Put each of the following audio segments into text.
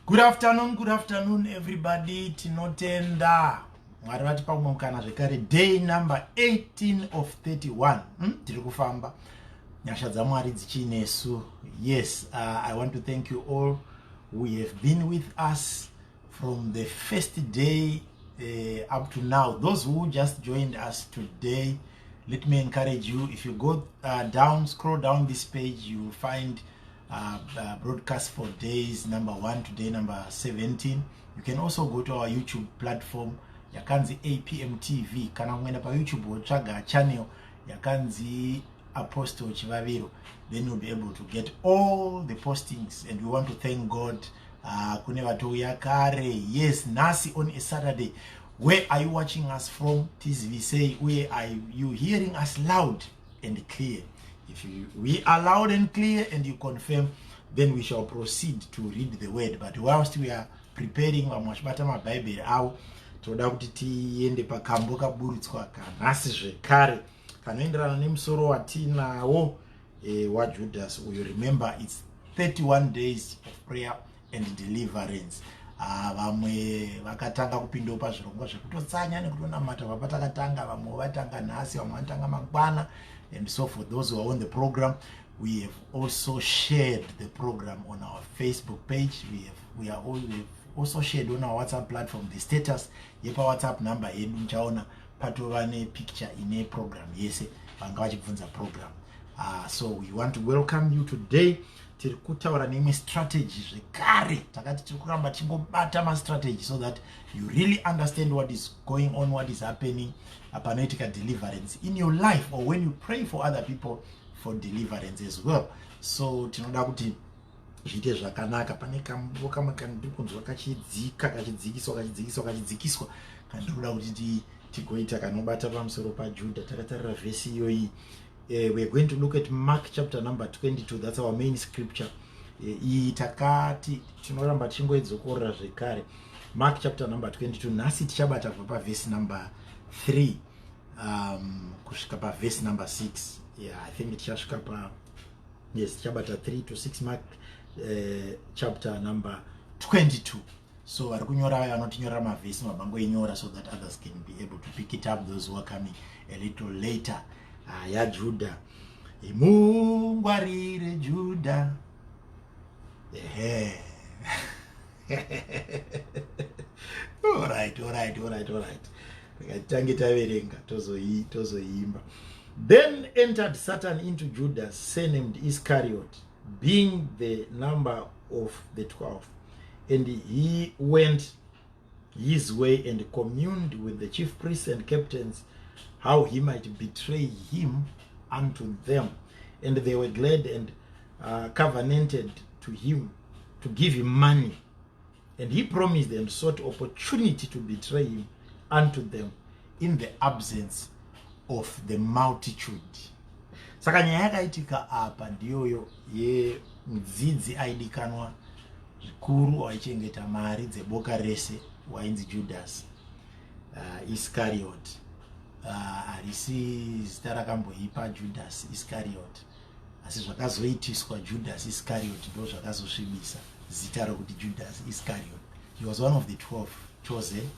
Good afternoon, good afternoon everybody. Tinotenda Mwari vatipa umwe mukana zvekare, day number 18 of 31. Tiri kufamba, nyasha dzaMwari dzichinesu. Yes, I want to thank you all who have been with us from the first day up to now. Those who just joined us today, let me encourage you. If you go down, scroll down this page, you will find broadcast for days number 1 to day number 17. You can also go to our YouTube platform yakanzi APM TV, kana kuenda paYouTube wotsvaga channel yakanzi Apostle Chivaviro, then you'll be able to get all the postings. And we want to thank God kune vatouya kare. Yes, nhasi on a Saturday, where are you watching us from? Tizivisei, uye are you hearing us loud and clear? If we are loud and clear and you confirm, then we shall proceed to read the word. But whilst we are preparing, vamwe vachibata mabhaibheri avo, toda kuti tiende pakambo kaburutswa kanhasi zvekare kanoenderana nemusoro watinawo waJudas uyu. Remember, it's 31 days of prayer and deliverance. Vamwe vakatanga kupindawo pazvirongwa zvekutotsanya nekutonamata vapatakatanga, vamwe vatanga nhasi, vamwe vatanga mangwana. And so for those who are on the program, we have also shared the program on our Facebook page. We have also shared on our WhatsApp platform. The status yepaWhatsApp number yedu, muchaona patova nepicture ine program yese, vanga vachibvunza program. So we want to welcome you today. Tiri kutaura neimwe strategy zvekare. Takati tiri kuramba tichingobata mastrategy so that you really understand what is going on, what is happening panoitika deliverance in your life or when you pray for other people for deliverance as well. So tinoda kuti zviite zvakanaka. Pane kambo kamwe kandiri kunzwa kachidzika, kachidzikiswa, kachidzikiswa, kachidzikiswa, kandiri kuda kuti tigoita, kanobata pamusoro paJudha takatarira vhesi iyoyi. We are going to look at Mark chapter number 22. That's our main scripture. Iyi takati tinoramba tichingoidzokorora zvekare. Mark chapter number 22. Nhasi tichabata kubva pavhesi number 3 kusvika pavhesi number 6. Yeah, I think tichasvika pa, yes, tichabata 3 to 6, Mark chapter number 22. So vari kunyora, vaya vanotinyorera mavhesi, mabangoinyora so that others can be able to pick it up, those who are coming a little later. YaJudha, mungwarire Judha. Ehe, alright. Titange taverenga, tozoimba. Then entered Satan into Judas, surnamed Iscariot, being the number of the 12, and he went his way and communed with the chief priests and captains how he might betray him unto them. And they were glad and covenanted to him to give him money. And he promised and sought opportunity to betray him unto them in the absence of the multitude. Saka nyaya yakaitika apa ndiyoyo yemudzidzi aidikanwa zvikuru, waichengeta mari dzeboka rese, wainzi Judas Iscariot. Harisi zita rakamboipa Judas Iscariot, asi zvakazoitiswa Judas Iscariot ndo zvakazosvibisa zita rokuti Judas Iscariot. He was one of the 12 chosen,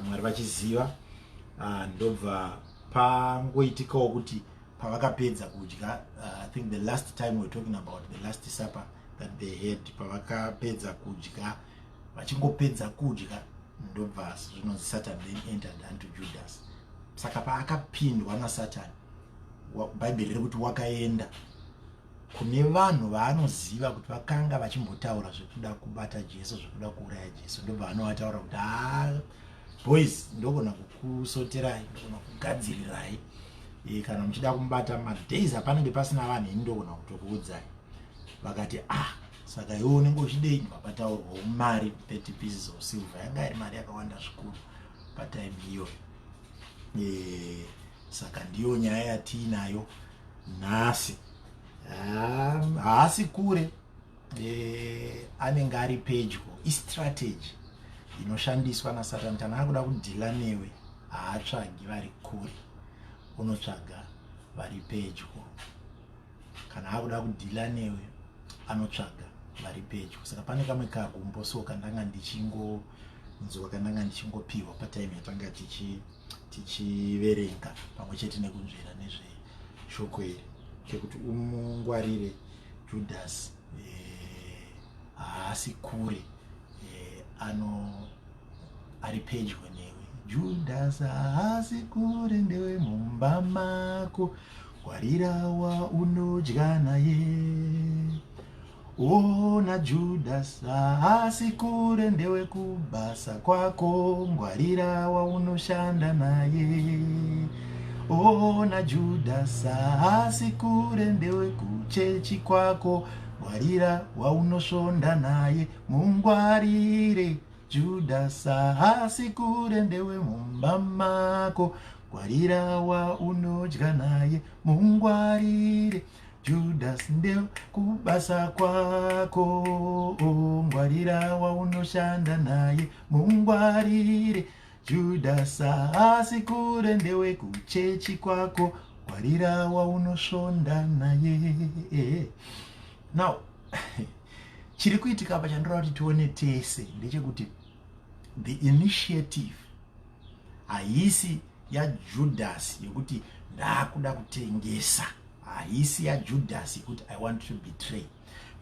Mwari vachiziva. Ndobva pangoitikawo kuti pavakapedza kudya, I think the last time we were talking about the Last Supper that they had, pavakapedza kudya, vachingopedza kudya, ndobva zvinonzi Satan then entered unto Judas. Saka paakapindwa naSatan, Bhaibheri riri kuti wakaenda kune vanhu vaanoziva kuti vakanga vachimbotaura zvekuda kubata Jesu, zvekuda kuuraya Jesu. Ndobva anovataura kuti, "Ha boys, ndogona kukusoterai, ndogona kugadzirirai. Kana muchida kumubata madays apanenge pasina vanhu, ini ndogona kutokuudzai." Vakati, "Ah, saka iwe unenge uchidei?" Ndopataurwawo mari, 30 pieces of silver. Yanga iri mari yakawanda zvikuru patime iyoyo. Saka ndiyo nyaya yatiinayo nhasi. Haasi kure, anenge ari pedyo. Istrategy inoshandiswa naSatani kana akuda kudhila newe. Haatsvagi vari kure, unotsvaga vari pedyo. Kana akuda kudhila newe, anotsvaga vari pedyo. Saka pane kamwe karumbo so kandanga ndichingonzwa, kandanga ndichingopiwa patime yatanga tichiverenga pamwe chete nekunzvera nezveshoko iri, kekuti umungwarire Judas, haasi kure, ano ari pedyo newe. Judas haasi kure, ndewe mumba mako, ngwarira waunodya naye. Ona, Judas haasi kure, ndewe kubasa kwako, ngwarira waunoshanda naye. Ona, Judas haasi kure, ndewe kuchechi kwako, ngwarira waunosvonda naye. Mungwarire Judas, haasi kure, ndewe mumba mako, ngwarira waunodya naye. Mungwarire Judas, ndewe kubasa kwako, ngwarira waunoshanda naye. Mungwarire Judas, haasi kure, ndewe kuchechi kwako, ngwarira waunosvonda naye. Now chiri kuitika apa chandinoda kuti tione tese ndechekuti the initiative haisi yaJudas yekuti ndaakuda kutengesa, haisi yaJudas yekuti I want to betray,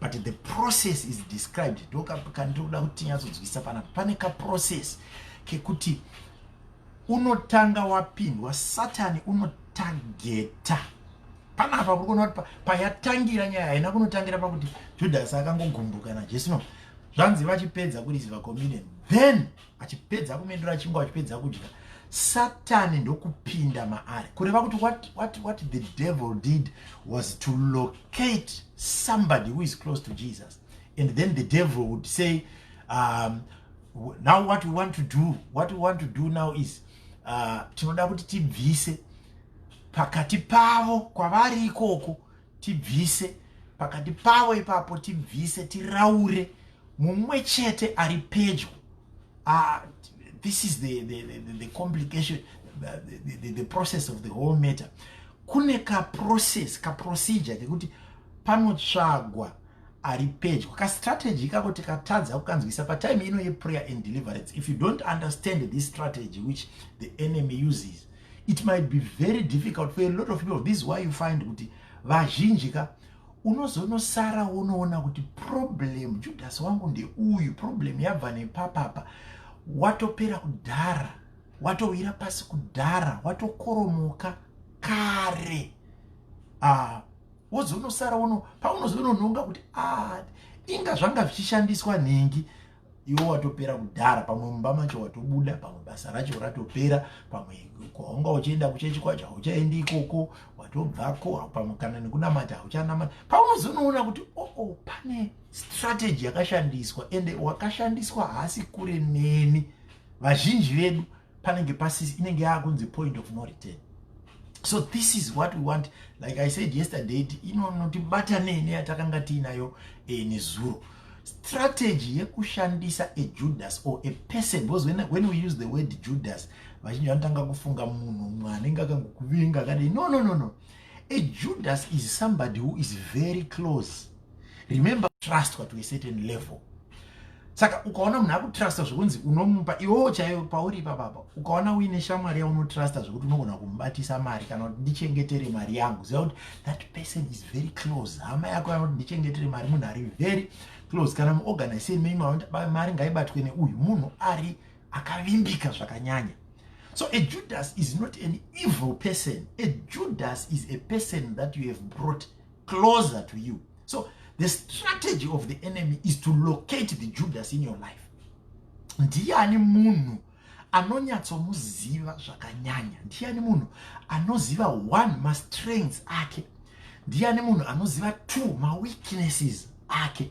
but the process is described. Ndokandinoda kuti tinyatsodzwisa panapa. Pane kaprocess kekuti unotanga wapindwa, Satani unotargeta. Panapa uri kuona kuti payatangira nyaya haina kunotangira pakuti Judas akangogumbuka naJesu. No, zvanzi vachipedza kureceiva communion, then achipedza kumendura chingwa, achipedza kudya, Satani ndokupinda maari. Kureva kuti what the devil did was to locate somebody who is close to Jesus, and then the devil would say, "Now what we want to do, what we want to do now is tinoda kuti tibvise pakati pavo kwavari ikoko, tibvise pakati pavo ipapo, tibvise, tiraure mumwe chete ari pedyo." This is the complication, the process of the whole matter. Kune kaprocess, kaprocedure kekuti panotsvagwa ari pedyo. Kastrategy ikako tikatadza kukanzwisa patime ino yeprayer and deliverance, if you don't understand this strategy which the enemy uses, it might be very difficult for a lot of people. This is why you find kuti vazhinji ka unozonosara unoona kuti problem, Judas wangu ndeuyu, problem yabva nepapapa, watopera kudhara, watowira pasi kudhara, watokoromoka kare. Wozonosara uno paunozonononga kuti ah, inga zvanga zvichishandiswa nhingi, iwe watopera kudhara. Pamwe mumba macho watobuda, pamwe basa racho ratopera, pamwe kwaunga uchienda kuchechi kwacho hauchaendi ikoko, watobvako, pamwe kana nekunamata hauchanamata. Paunozonoona kuti oo oh, pane strategy yakashandiswa, ende wakashandiswa haasi kure neni, vazhinji vedu panenge pasisi, inenge yaakunzi point of no return. So this is what we want. Like I said yesterday, inonotibata neyatakanga tiinayo nezuro, strategy yekushandisa a Judas or a person, because when we use the word Judas, vazhinji vanotanga kufunga munhu mumwe anenge akangokuvinga akadii. No, no, no, no. A Judas is somebody who is very close. Remember, trust to a certain level. Saka ukaona munhu akutrusta zvekunzi unomupa iwewo chaiwo pauri ipapapa, ukaona uine shamwari yaunotrusta zvekuti unogona kumubatisa mari kana kuti ndichengetere mari yangu, ziva kuti that person is very close. Hama yako yanoti ndichengetere mari, munhu ari very close. Kana muorganization menyu, mari ngaibatwe neuyu munhu ari akavimbika zvakanyanya. So a Judas is not an evil person. A Judas is a person that you have brought closer to you. So the strategy of the enemy is to locate the Judas in your life. Ndiani munhu anonyatsomuziva zvakanyanya? Ndiani munhu anoziva one, mastrengths ake? Ndiani munhu anoziva two, maweaknesses ake?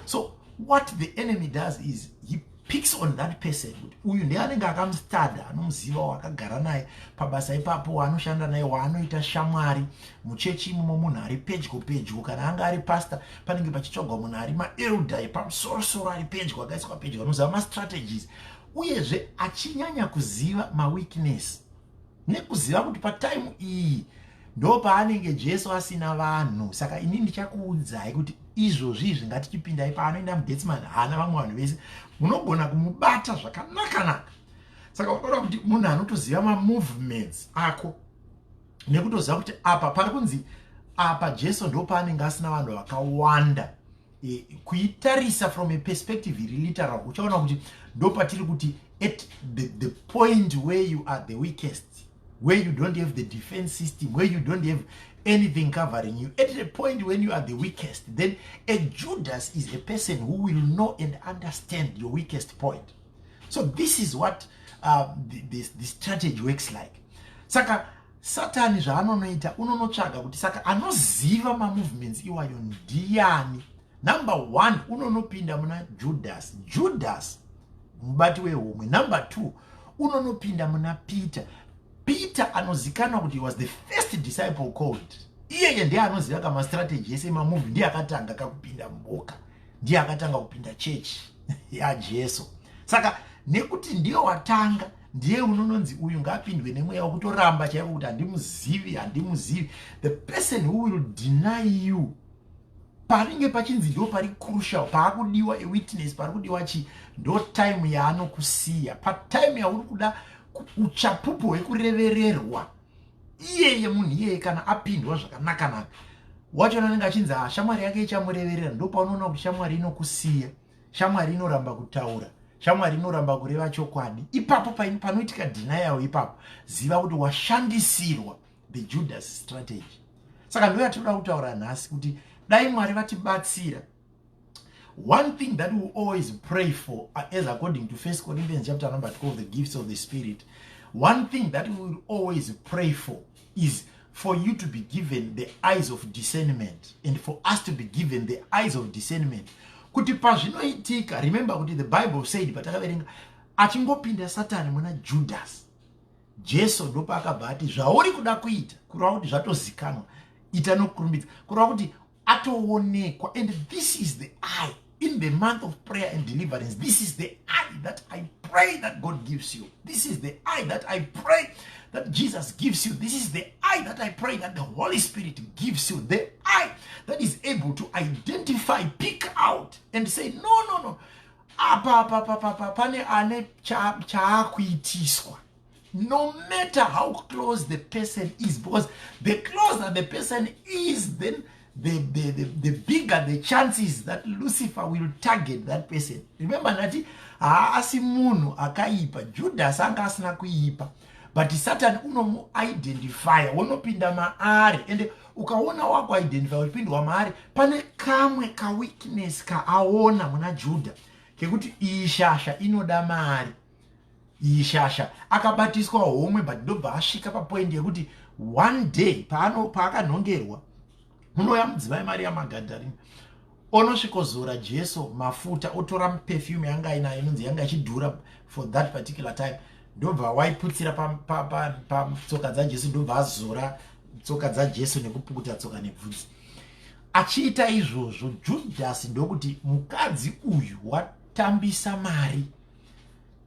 So what the enemy does is he picks on that person, kuti uyu ndiye anenge akamustada, anomuziva, wakagara naye pabasa ipapo, waanoshanda naye, waanoita shamwari muchechi imomo, munhu ari pedyo pedyo. Kana anga ari pastor, panenge pachitsvagwa munhu ari maelder epamusorosoro, ari pedyo, akaiswa pedyo, anoziva mastrategies, uyezve achinyanya kuziva maweakness nekuziva kuti patime iyi Ndo paanenge Jesu asina vanhu. Saka ini ndichakuudzai kuti izvozvi izvi ngatichipindai paanoenda muGetsimani, haana vamwe vanhu vese, munogona kumubata zvakanakanaka. Saka unoona kuti munhu anotoziva mamovements ako nekutoziva kuti apa pari kunzi apa Jesu ndo paanenge asina vanhu vakawanda. Kuitarisa from a perspective iri literal, uchaona kuti ndo patiri kuti at the point where you are the weakest, where you don't have the defense system, where you don't have anything covering you, at the point when you are the weakest, then a Judas is a person who will know and understand your weakest point. So this is what the strategy works like. Saka Satani zvaanonoita, unonotsvaga kuti saka anoziva mamovements iwayo ndiani. Number one, unonopinda muna Judas, Judas mubati wehomwe. Number two, unonopinda muna Peter, Peter anozikanwa kuti he was the first disciple called. Iyeye ndiye anoziva kamastrategy ese mamovie, ndiye akatanga kakupinda muboka, ndiye akatanga kupinda chechi yaJesu. Saka nekuti ndiye watanga, ndiye unononzi uyu ngaapindwe nemweya wekutoramba chaiko kuti handimuzivi, handimuzivi. The person who will deny you paringe pachinzi ndo pari crucial, paakudiwa awitness, pari kudiwa chi, ndo time yaanokusiya. Patime yauri kuda uchapupu hwekurevererwa, iyeye munhu iyeye kana apindwa zvakanakanaka wachona anenge achinzi ha, shamwari yake ichamureverera. Ndo paunoona kuti shamwari inokusiya, shamwari inoramba kutaura, shamwari inoramba kureva chokwadi. Ipapo panoitika denial, ipapo ziva kuti washandisirwa the Judas strategy. Saka ndo yatinoda kutaura nhasi, kuti dai Mwari vatibatsira. One thing that we always pray for, as according to First Corinthians chapter number 12, the gifts of the Spirit, one thing that we will always pray for is for you to be given the eyes of discernment and for us to be given the eyes of discernment, kuti pazvinoitika, remember kuti the Bible said, patakaverenga, achingopinda Satani muna Judas, Jesu ndopaakabva ati, "Zvauri kuda kuita," kureva kuti zvatozikanwa, "ita nokurumbidza," kureva kuti atoonekwa. And this is the eye in the month of prayer and deliverance. This is the eye that I pray that God gives you. This is the eye that I pray that Jesus gives you. This is the eye that I pray that the Holy Spirit gives you, the eye that is able to identify, pick out and say, "No, no, no, apa apa apa apa pane ane chaakuitiswa," no matter how close the person is, because the closer the person is, then the bigger the chances that Lucifer will target that person. Remember ndati haasi munhu akaipa, Judas anga asina kuipa, but Satan unomuidentifya, wonopinda maari. Ende ukaona wakuidentify uchipindwa maari, pane kamwe kaweakness kaaona muna Judha kekuti iyi shasha inoda mari, iyi shasha akabatiswa homwe. But ndobva asvika papoint yekuti one day paakanhongerwa, munouya mudzimai Maria Magadharina, onosvikozora Jesu mafuta, otora perfume yanga ainayo, inonzi yanga ichidhura for that particular time, ndobva waiputsira patsoka dzaJesu, ndobva azora tsoka dzaJesu nekupukuta tsoka nebvudzi. Achiita izvozvo, Judhasi ndokuti, "Mukadzi uyu watambisa mari.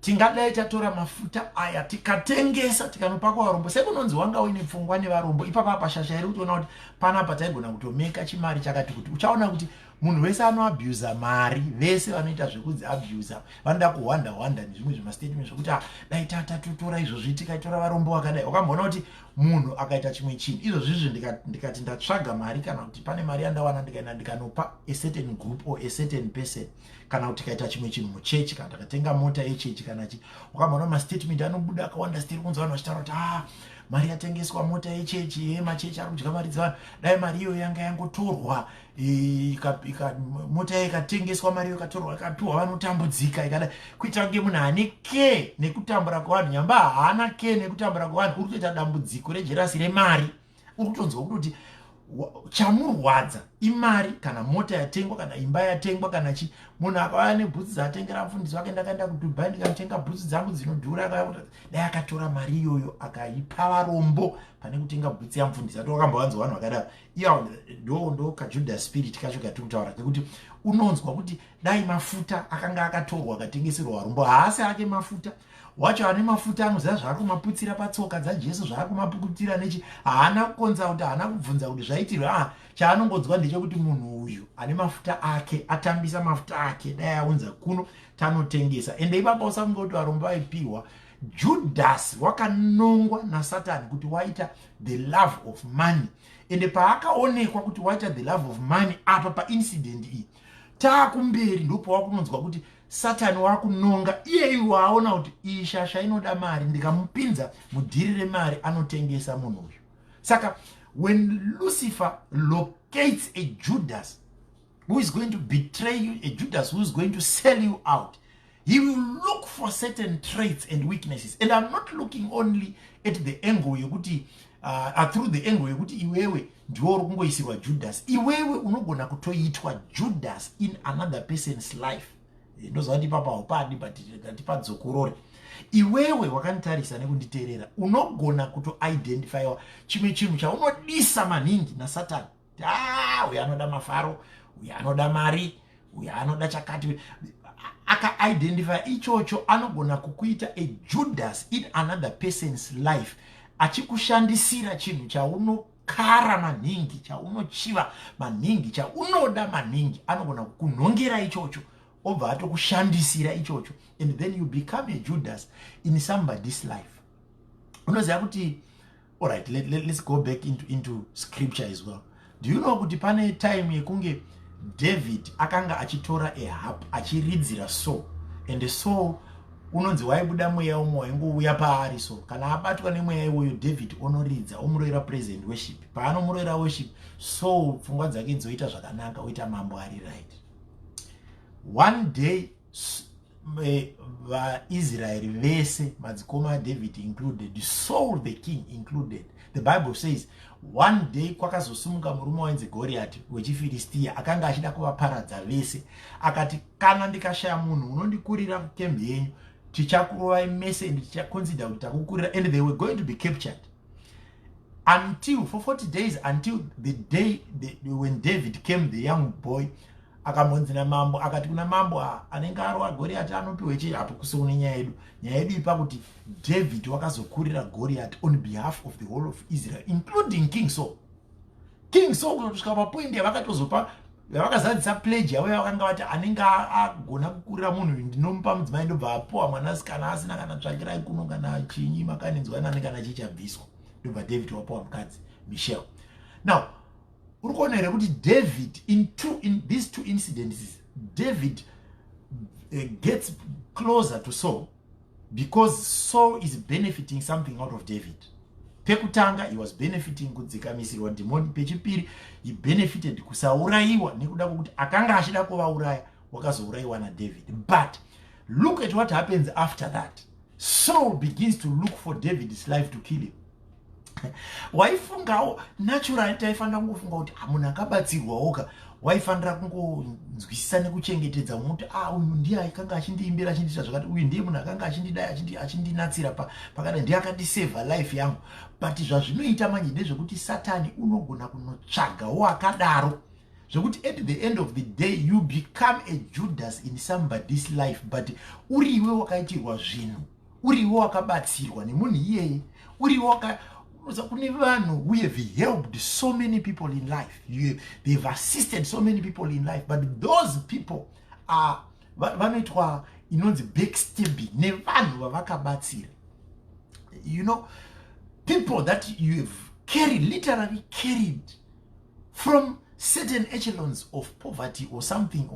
Tingadai tatora mafuta aya tikatengesa, tikanopa kuvarombo." Sekunonzi wanga uine pfungwa nevarombo ipapa. Pashasha iri kutoona kuti panapa taigona kutomeka chimari chakati kuti. Uchaona kuti munhu wese anoabusa mari, vese vanoita zvekudzi abusa, vanoda kuhwanda hwanda nezvimwe zvemastatement zvokuti, ah, dai tatotora izvozvi tikaitora varombo vakadai." Wakamboona kuti munhu akaita chimwe chinhu izvozvizvi, ndikati ndatsvaga mari, kana kuti pane mari yandawana, ndikaenda ndikanopa a certain group or a certain person, kana kuti tikaita chimwe chinhu muchechi, kana takatenga mota yechechi kana chi, wakamboona mastatement anobuda akawanda stiri kunzi vanhu vachitaura kuti, "Ah, mari yatengeswa mota yechechi, ye machechi ari kudya mari dzevanhu. Dai mari iyoyo yanga yangotorwa, mota iyo ikatengeswa, mari iyo ikatorwa, ikapiwa vanotambudzika," ikadai kuita kunge munhu ane ke nekutambura kwevanhu. Nyamba haana ke nekutambura kwevanhu, uri kutoita dambudziko rejealous remari. Uri kutonzwa kutoti chamurwadza imari, kana mota yatengwa, kana imba yatengwa, kana chi. Munhu akauya nebhutsu dzaatengera mufundisi wake, "Ndakaenda kuDubai, ndikanotenga bhutsu dzangu dzinodhura." Dai akatora mari iyoyo akaipa varombo pane kutenga bhutsu yamufundisi. Ati wakambowanzwa vanhu vakadaro? Iyo ndo kaJudas spirit kacho katiri kutaura, kekuti Unonzwa kuti dai mafuta akanga akatorwa akatengeserwa varombo. Haasi ake mafuta wacho. Ane mafuta anoziva zvaari kumaputsira patsoka dzaJesu, zvaari kumapukutira nechi. Haana kukonza kuti, haana kubvunza kuti zvaitirwa. Ah, chaanongonzwa ndechekuti munhu uyu ane mafuta ake atambisa mafuta ake, dai aunza kuno tanotengesa. Ende ipapo usafunga kuti varombo vaipiwa. Judas wakanongwa naSatani kuti waita the love of money. Ende paakaonekwa kuti waita the love of money apa paincident iyi, taakumberi ndopawakunonzwa kuti Satani wakunonga iyeyi. Waaona kuti iyi shasha inoda mari, ndikamupinza mudhiri remari anotengesa munhu uyu. Saka when Lucifer locates a Judas who is going to betray you, a Judas who is going to sell you out, he will look for certain traits and weaknesses. And I'm not looking only at the angle yekuti through the angle yekuti iwewe ndiwo uri kungoisirwa Judas. Iwewe unogona kutoitwa Judas in another person's life. Ndoziva kuti ipapa haupadi, but ngatipodzokorore. Iwewe wakanditarisa nekunditeerera, unogona kutoidentifyiwa chimwe chinhu chaunodisa maningi naSatani. Ah, uyo anoda mafaro, uyo anoda mari, uyo anoda chakati. Akaidentify ichocho, anogona kukuita a Judas in another person's life, achikushandisira chinhu chaunokara maningi, chaunochiva maningi, chaunoda maningi. Anogona kukunhongera ichocho, obva atokushandisira ichocho, and then you become a Judas in somebody's life. Unoziva kuti, alright, let's go back into scripture as well. Do you know kuti pane time yekunge David akanga achitora a harp achiridzira Saul, and Saul unonzi waibuda mweya umwe waingouya paari? So kana abatwa nemweya iwoyo, David onoridza, omuroyera praise and worship. Paanomuroyera worship, Saul pfungwa dzake dzoita zvakanaka, oita mambo ari right. One day vaIsraeri vese, madzikoma aDavid included, Saul the king included, the Bible says one day kwakazosimuka murume wainzi Goriati wechiFiristiya, akanga achida kuvaparadza vese. Akati, "Kana ndikashaya munhu unondikurira kukembi yenyu, tichakurovai mese and tichaconsider kuti takukurira." And they were going to be captured until for 40 days, until the day when David came, the young boy. Akambonzi namambo, akati kuna mambo, "Anenge arova Goriati anopiwe chii?" Apo kusiune nyaya yedu. Nyaya yedu ipa kuti David wakazokurira Goriati on behalf of the whole of Israel, including King Saul. King Saul, kutosvika papoint yavakatozopa, yavakazadzisa pledge yavo yavakanga vati, "Anenge agona kukurira munhu ndinomupa mudzimai." Ndobva apuwa mwanasikana asina kana tsvakirai kuno kana chinyi, makaninzwa nani, kana chichabviswa. Ndobva David wapuwa mukadzi, Michal. Now uri kuona here kuti David in these two incidents, David gets closer to Saul because Saul is benefiting something out of David? Pekutanga he was benefiting kudzikamisirwa dhimoni. Pechipiri he benefited kusaurayiwa, nekuda kwokuti akanga achida kuvauraya, wakazourayiwa naDavid. But look at what happens after that. Saul begins to look for David's life to kill him. Waifungawo naturally, taifanira kungofunga kuti, ah, munhu akabatsirwawoka waifanira kungonzwisisa nekuchengetedza muti, ah, uyu ndiye akanga achindiimbira, achindiita zvakati, uyu ndiye munhu akanga achindidai, achindinatsira pakadai, ndiye akandisevha life yangu. But zvazvinoita manje ndezvekuti Satani unogona kunotsvagawo akadaro, zvekuti at the end of the day you become a Judas in somebody's life, but uriwe wakaitirwa zvinhu, uriwe wakabatsirwa nemunhu iyeye, uriwe waka kune vanhu who have helped so many people in life. They've assisted so many people in life, but those people are vanoitwa inonzi backstabbing nevanhu vavakabatsira. People that you have carried, literally carried from certain echelons of poverty or something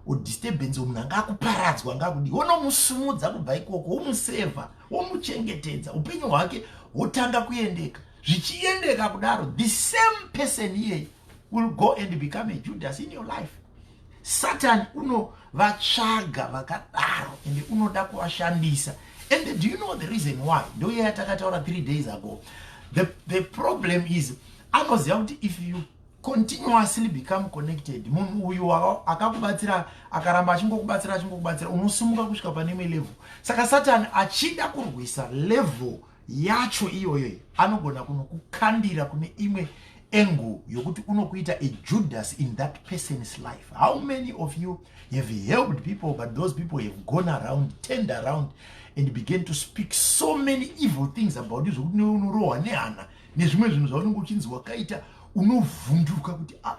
or disturbance, munhu anga akuparadzwa, anga akudi, wonomusumudza kubva ikoko, womusevha, womuchengetedza, upenyu hwake hwotanga kuendeka. Zvichiendeka kudaro, the same person iyeye will go and become a Judas in your life. Satan unovatsvaga vakadaro ende unoda kuvashandisa. And do you know the reason why? Ndoiya yatakataura 3 days ago. The problem is anoziva kuti if you continuously become connected, munhu uyu akakubatsira akaramba achingokubatsira, achingokubatsira, unosumuka kusvika pane imwe level. Saka Satani achida kurwisa level yacho iyoyo, anogona kunokukandira kune imwe Angle yokuti unokuita a Judas in that person's life. How many of you have helped people, but those people have gone around, turned around and began to speak so many evil things about you, zvokuti unorohwa nehana nezvimwe zvinhu zvaunenge uchinzi wakaita, unovhunduka kuti, "Ah,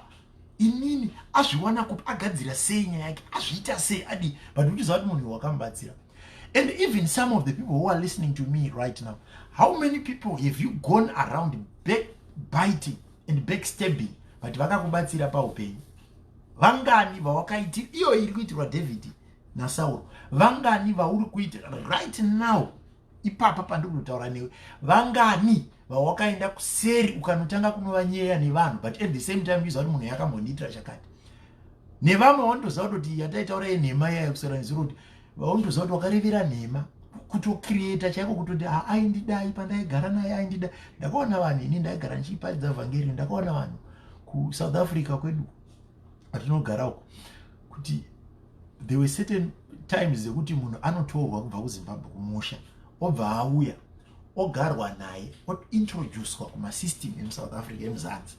inini azviwana kupi? Agadzira sei nyaya yake? Azviita sei? Adi?" But uchiziva kuti munhu wakamubatsira. And even some of the people who are listening to me right now, how many people have you gone around backbiting and backstabbing, but vakakubatsira paupenyu? Vangani vawakaitira iyo iri kuitirwa David naSauro? Vangani vauri kuitira right now, ipapa pandiri kutotaura newe? Vangani vawakaenda kuseri ukanotanga kunovanyeya nevanhu, but at the same time uiziva kuti munhu yakambondiitira chakati? Nevamwe vanotoziva kutoti yataitaura yenhema iya yekusera nezuro, kuti vaunotoziva kuti wakarevera nhema, kutocreata chaiko, kutoti aindidai pandaigara naye, aindidai. Ndakaona vanhu, ini ndaigara ndichiparidza vhangeri, ndakaona vanhu kuSouth Africa kwedu atinogara uko, kuti there were certain times dzekuti munhu anotorwa kubva kuZimbabwe kumusha, obva auya, ogarwa naye, ointroducwa kumasystem emuSouth Africa, emuzanzi,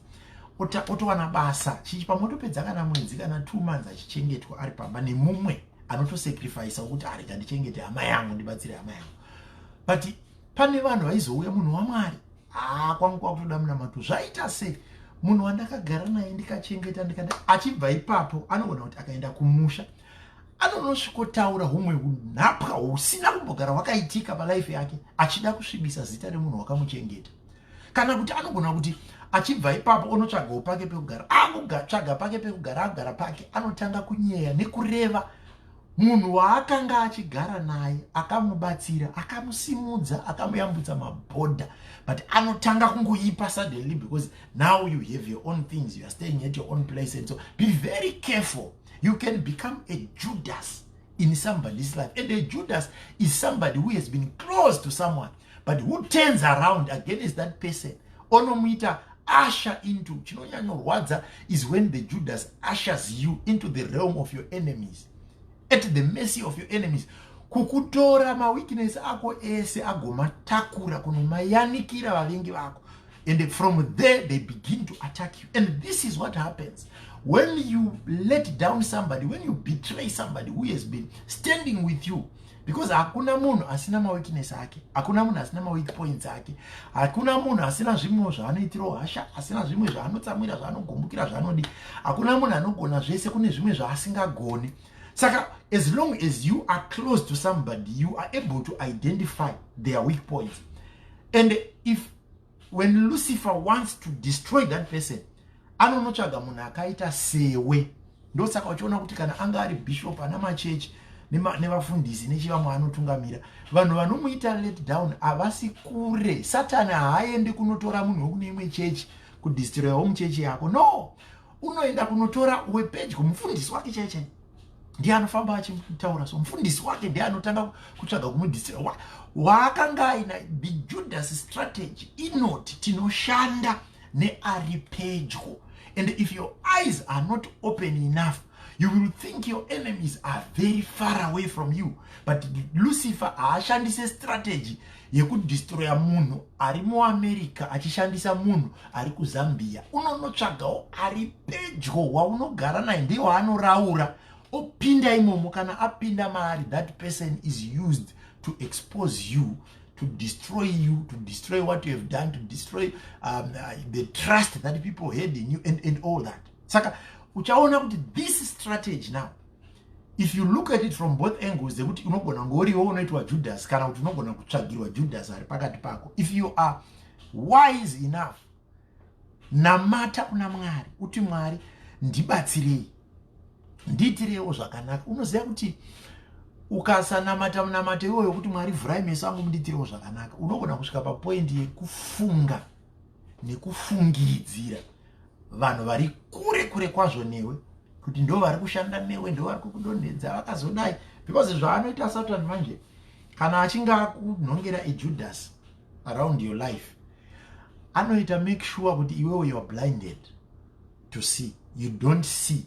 otowana basa chichi. Pamwe otopedza kana mwedzi kana 2 months achichengetwa ari pamba nemumwe anotosacrifica kuti, "Arega ndichengete hama yangu, ndibatsire hama yangu." But pane vanhu vaizouya, "Munhu waMwari, haa, kwangu kwakutoda munamato. Zvaita sei? Munhu wandakagara naye, ndikachengeta, ndikada." Achibva ipapo, anogona kuti akaenda kumusha, anonosvikotaura humwe unhapwa husina kumbogara hwakaitika palife yake, achida kusvibisa zita remunhu wakamuchengeta. Kana kuti anogona kuti achibva ipapo onotsvagawo pake pekugara, akutsvaga pake pekugara, agara pake, anotanga kunyeya nekureva munhu waakanga achigara naye, akamubatsira, akamusimudza, akamuyambutsa mabhodha. But anotanga kungoipa suddenly because now you have your own things, you are staying at your own place. And so be very careful. You can become a Judas in somebody's life, and a Judas is somebody who has been close to someone but who turns around against that person, onomuita usher into. Chinonyanyorwadza is when the Judas ushers you into the realm of your enemies, at the mercy of your enemies, kukutora maweakness ako ese, agomatakura kunomayanikira vavengi vako, and from there they begin to attack you. And this is what happens when you let down somebody, when you betray somebody who has been standing with you, because hakuna munhu asina maweakness ake, hakuna munhu asina maweak points ake, hakuna munhu asina zvimwewo zvaanoitirawo hasha, asina zvimwe zvaanotsamwira, zvaanogumbukira, zvaanodi. Hakuna munhu anogona zvese, kune zvimwe zvaasingagoni. Saka as long as you are close to somebody, you are able to identify their weak points. And if when Lucifer wants to destroy that person, anonotsvaga munhu akaita sewe. Ndosaka uchiona kuti kana anga ari bishop, ana machechi nevafundisi nechivamwe anotungamira, vanhu vanomuita let down havasi kure. Satani haaendi kunotora munhu wekune imwe chechi kudestroyawo muchechi yako. No, unoenda kunotora wepedyo, mufundisi wake chaichai ndiye anofamba achitaura. So mufundisi wake ndiye anotanga kutsvaga kumudestroya waakanga aina. The Judas strategy inoti tinoshanda neari pedyo, and if your eyes are not open enough, you will think your enemies are very far away from you. But Lucifer haashandise strategy yekudestroya munhu ari muAmerica achishandisa munhu ari kuZambia. Unonotsvagawo ari pedyo waunogara naye, ndiye waanoraura, opinda imomo. Kana apinda maari, that person is used to expose you, to destroy you, to destroy what you have done, to destroy the trust that people had in you and all that. Saka uchaona kuti this strategy now, if you look at it from both angles, dzekuti unogona ngoriwo unoitwa Judas, kana kuti unogona kutsvagirwa Judas ari pakati pako, if you are wise enough, namata kuna Mwari uti, "Mwari, ndibatsirei, ndiitirewo zvakanaka." Unoziva kuti ukasanamata munamato iwoyo kuti, "Mwari, vhurai meso angu, mundiitirewo zvakanaka," unogona kusvika papoint yekufunga nekufungidzira vanhu vari kure kure kwazvo newe kuti ndo vari kushanda newe, ndo vari kukudonhedza, vakazodai. Because zvaanoita Satan manje, kana achinge akunhongera aJudas around your life, anoita make sure kuti iwewe you are blinded to see, you don't see.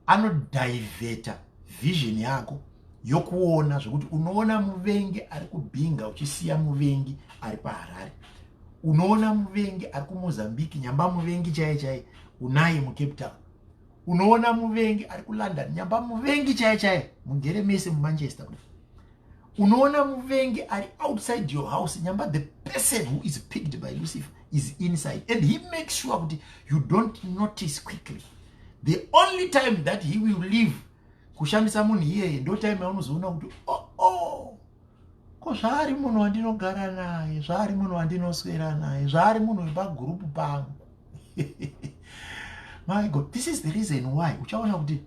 Anodiverta vision yako yokuona, zvokuti unoona muvengi ari kuBinga, uchisiya muvengi ari paHarare. Unoona muvengi ari kuMozambique, nyamba muvengi chaiye chaiye unaye muCape Town. Unoona muvengi ari kuLondon, nyamba muvengi chaiye chaiye mugere mese muManchester kudai. Unoona muvengi ari outside your house, nyamba the person who is picked by Lucifer is inside, and he makes sure kuti you don't notice quickly. The only time that he will leave kushandisa munhu iyeye, ndo time yaunozoona kuti, Oh, ko zvaari munhu wandinogara naye, zvaari munhu wandinoswera naye, zvaari munhu wepagurupu pangu." My God, this is the reason why uchaona kuti,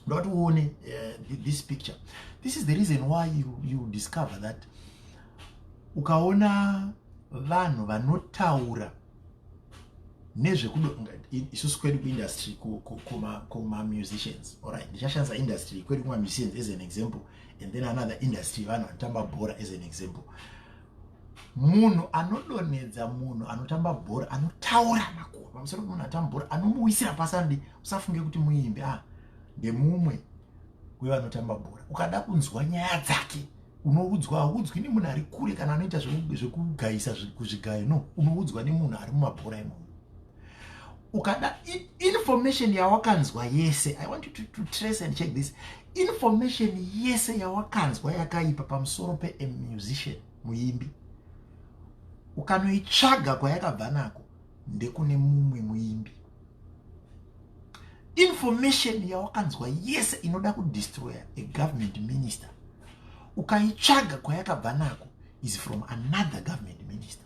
ndoda kuti uone this picture. This is the reason why you discover that ukaona vanhu vanotaura nezvekudo, isusu kwedu kuindustry, kumamusicians, alright, ndichashandisa industry kwedu kumamusicians as an example, and then another industry, vanhu vanotamba bhora, as an example. Munhu anodonhedza munhu anotamba bhora, anotaura makuru pamusoro pemunhu anotamba bhora, anomuwisira pasi, anodi usafunge kuti muimbi, ah, ndemumwe wevanotamba bhora. Ukada kunzwa nyaya dzake, unoudzwa, haudzwi nemunhu ari kure kana anoita zvekugayisa kuzvigayo. No, unoudzwa nemunhu ari mumabhora imomo. Ukada information yawakanzwa yese, I want you to trace and check this information yese yawakanzwa yakaipa pamusoro peamusician, muimbi, ukanoitsvaga kwayakabva nako, ndekune mumwe muimbi. Information yawakanzwa yese inoda kudestroya a government minister, ukaitsvaga kwayakabva nako, is from another government minister.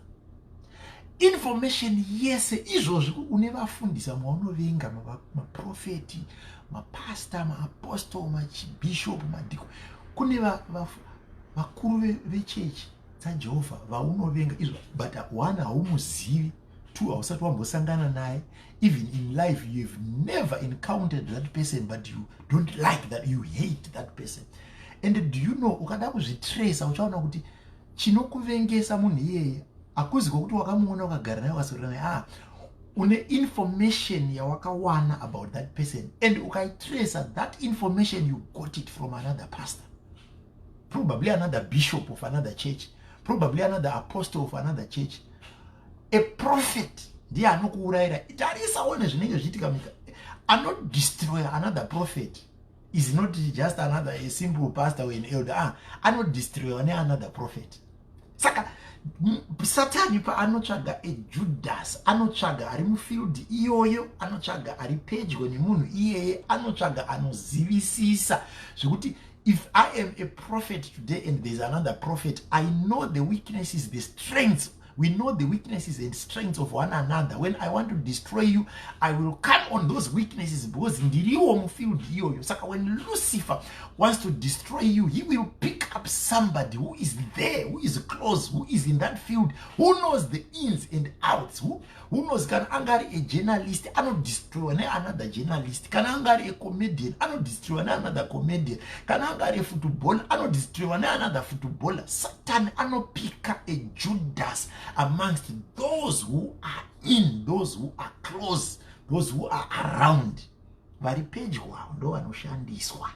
Information yese izvozvi, une vafundisa maunovenga, maprofeti, mapasta, maapostol, machibishop, madhiko, kune vakuru vechechi dzaJehovha vaunovenga izvo, but one, haumuzivi; two, hausati wambosangana naye. Even in life you have never encountered that person, but you don't like that, you hate that person. And do you know, ukada kuzvitraca, uchaona kuti chinokuvengesa munhu iyeye hakuzi kwokuti wakamuona, ukagara naye, ukaswera naye. Ah, une information yawakawana about that person, and ukaitraca that information, you got it from another pastor, probably another bishop of another church, probably another apostle of another church. A prophet ndiye anokuurayira. Tarisa one zvinenge zvichiitika munyika. Anodestroy another prophet is not just another, a simple pastor or an elder. Ah, anodestroywa neanother prophet. Saka Satani paanotsvaga eJudas, anotsvaga ari mufield iyoyo, anotsvaga ari pedyo nemunhu iyeye, anotsvaga anozivisisa, zvekuti if I am a prophet today and there's another prophet, I know the weaknesses, the strengths. We know the weaknesses and strengths of one another. When I want to destroy you, I will come on those weaknesses because ndiriwo mufield iyoyo. Saka when Lucifer wants to destroy you, he will pick up somebody who is there, who is close, who is in that field, who knows the ins and outs, who knows. Kana anga ari a journalist, anodestroywa neanother journalist. Kana anga ari a comedian, anodestroywa neanother comedian. Kana anga ari a footballer, anodestroywa neanother footballer. Satan anopika a Judas amongst those who are in, those who are close, those who are around. Vari pedyo avo ndo vanoshandiswa.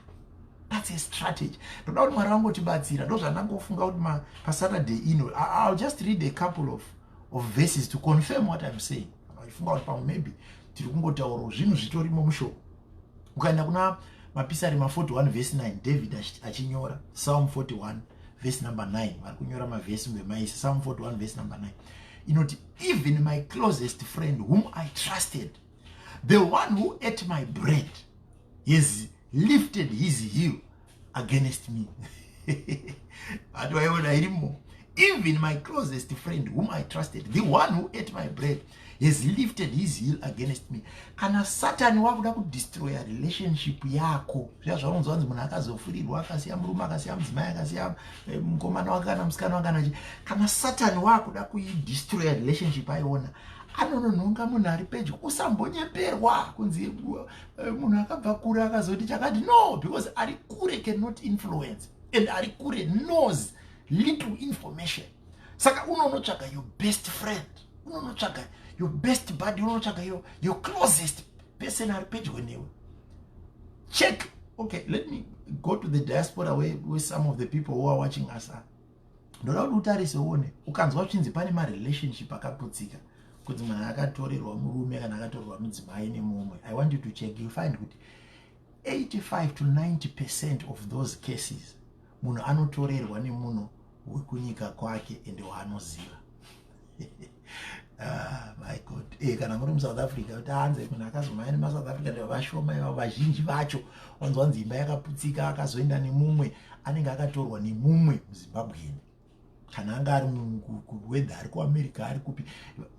That's a strategy. Ndoda kuti Mwari vangotibatsira. Ndo zvandangofunga kuti paSaturday ino I'll just read a couple of verses to confirm what I'm saying. Ifunga kuti pamwe maybe tiri kungotaurawo zvinhu zvitorimo mushoko. Ukaenda kuna Mapisarema 41 verse 9, David achinyora, Psalm 41 verse number 9, vari kunyora mavhesi vemaisa, Psalm 41 verse number 9 inoti, "Even my closest friend whom I trusted, the one who ate my bread, has lifted his heel against me." Ati waiona irimo. "Even my closest friend whom I trusted, the one who ate my bread, has lifted his heel against me." Kana Satani wakuda kudestroya relationship yako, zviya zvaunonzwa kunzi munhu akazofurirwa, akasiya murume, akasiya mudzimai, akasiya mukomana wake kana musikana wake, kana kana Satani wakuda kuidestroya relationship, aiona anononhonga munhu ari pedyo. Usambonyeperwa kunzi munhu akabva kure akazoti chakati. No, because ari kure cannot influence, and ari kure knows little information. Saka unonotsvaga your best friend, unonotsvaga your best buddy, unonotsvaga your closest person ari pedyo newe. Check. Okay, let me go to the diaspora where some of the people who are watching us are. Ndoda kuti utarise uone, ukanzwa uchinzi pane marelationship akaputsika, kunzi munhu akatorerwa murume kana akatorerwa mudzimai nemumwe, I want you to check. You find kuti 85 to 90% of those cases, munhu anotorerwa nemunhu wekunyika kwake ende waanoziva. Ah, my God. Kana muri muSouth Africa, kuti hanze munhu akazomhanya nemaSouth Africa ndevashoma ivavo. Vazhinji vacho wanzwa nzi imba yakaputsika, akazoenda nemumwe, anenge akatorwa nemumwe muZimbabweni, kana anga ari whether ari kuAmerica, ari kupi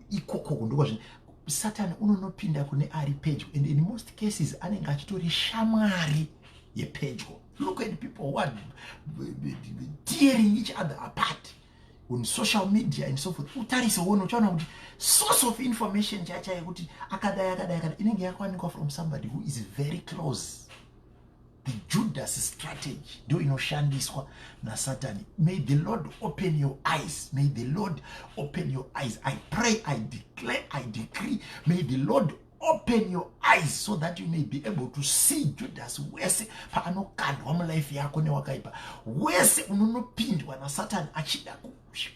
ikoko. Ndokwazvino Satani unonopinda kune ari pedyo, and in most cases anenge achitori shamwari yepedyo. Look at people who are tearing each other apart on social media and so forth. Utarise uone, uchaona kuti source of information chaicha yekuti akadai, akadai, akadai, inenge yakawanikwa from somebody who is very close. The Judas strategy ndo inoshandiswa naSatani. May the Lord open your eyes. May the Lord open your eyes. I pray, I declare, I decree, may the Lord open your eyes so that you may be able to see Judas wese paanokandwa mulife yako newakaipa wese unonopindwa naSatani achida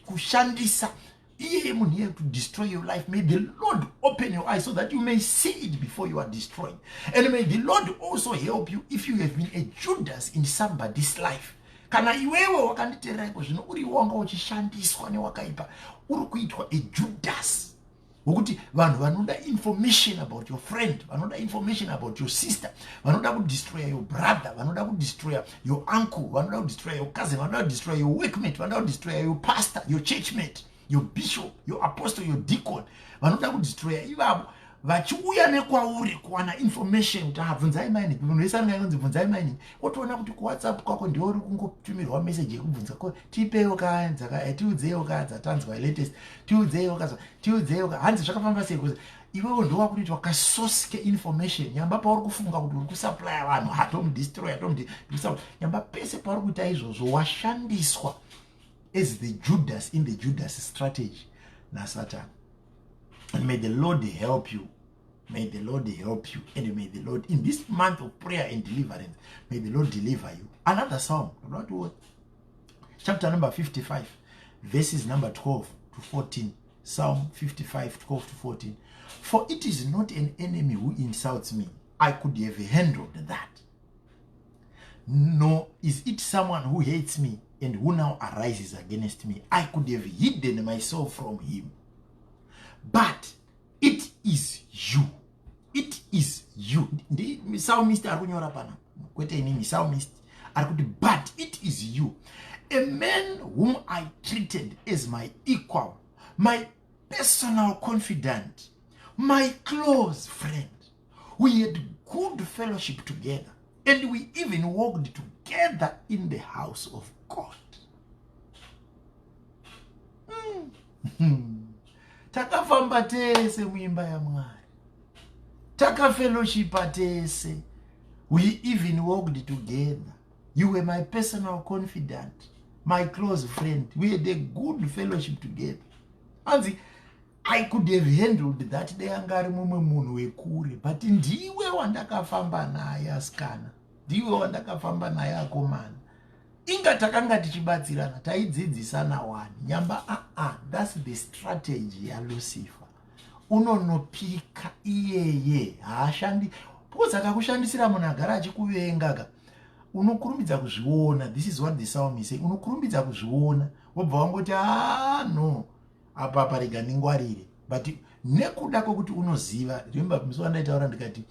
kushandisa iyeye munhu iyeye to destroy your life. May the Lord open your eyes so that you may see it before you are destroyed. And may the Lord also help you if you have been a Judas in somebody's life. Kana iwewe wakanditeerera iko zvino uri wanga uchishandiswa newakaipa, uri kuitwa a Judas, wokuti vanhu vanoda information about your friend, vanoda information about your sister, vanoda kudestroya your brother, vanoda kudestroya your uncle, vanoda kudestroya your cousin, vanoda kudestroya your workmate, vanoda kudestroya your pastor, your churchmate, your bishop, your apostle, your deacon, vanoda kudestroya ivavo vachiuya nekwauri kuwana information kuti, "Ah, bvunzai maini." Munhu wese anenge ainzi, "Bvunzai maini." Wotoona kuti kuWhatsApp kwako ndiwo uri kungotumirwa meseji yekubvunza, "Ko tipewo ka, tiudzeiwo ka dzatanzwa latest, tiudzeiwo ka, tiudzeiwo ka, hanzi zvakafamba sei?" Kuzi iwewo ndowakutoitwa kasource keinformation. Nyamba pauri kufunga kuti uri kusupplya vanhu, hatomudestroya, nyamba pese pauri kuita izvozvo, washandiswa as the Judas in the Judas strategy naSatan. And may the Lord help you. May the Lord help you. And may the Lord, in this month of prayer and deliverance, may the Lord deliver you. Another psalm, chapter number 55, verses number 12 to 14. Psalm 55, 12 to 14. "For it is not an enemy who insults me. I could have handled that. Nor is it someone who hates me and who now arises against me. I could have hidden myself from him. But it is you. It is you." Psalmist ari kunyora pana, kwete inini. Psalmist ari kuti, "But it is you, a man whom I treated as my equal, my personal confidant, my close friend. We had good fellowship together, and we even walked together in the house of God." Takafamba tese muimba yaMwari, takafellowshipa tese. We even walked together. You were my personal confidant, my close friend. We had a good fellowship together. Anzi, "I could have handled that dai anga ari mumwe munhu wekure, but ndiwe wandakafamba naye, asikana, ndiwe wandakafamba naye, akomana. Inga takanga tichibatsirana, taidzidzisana wani." Nyamba aa, that's the strategy yaLucifer. Unonopika iyeye, haashandi, because akakushandisira munhu agara achikuvenga ka, unokurumbidza kuzviona. This is what the psalm is saying. Unokurumbidza kuzviona, wobva wangoti, "A, no, apa parega ndingwarire." But nekuda kwekuti unoziva, remember musi wandaitaura ndikati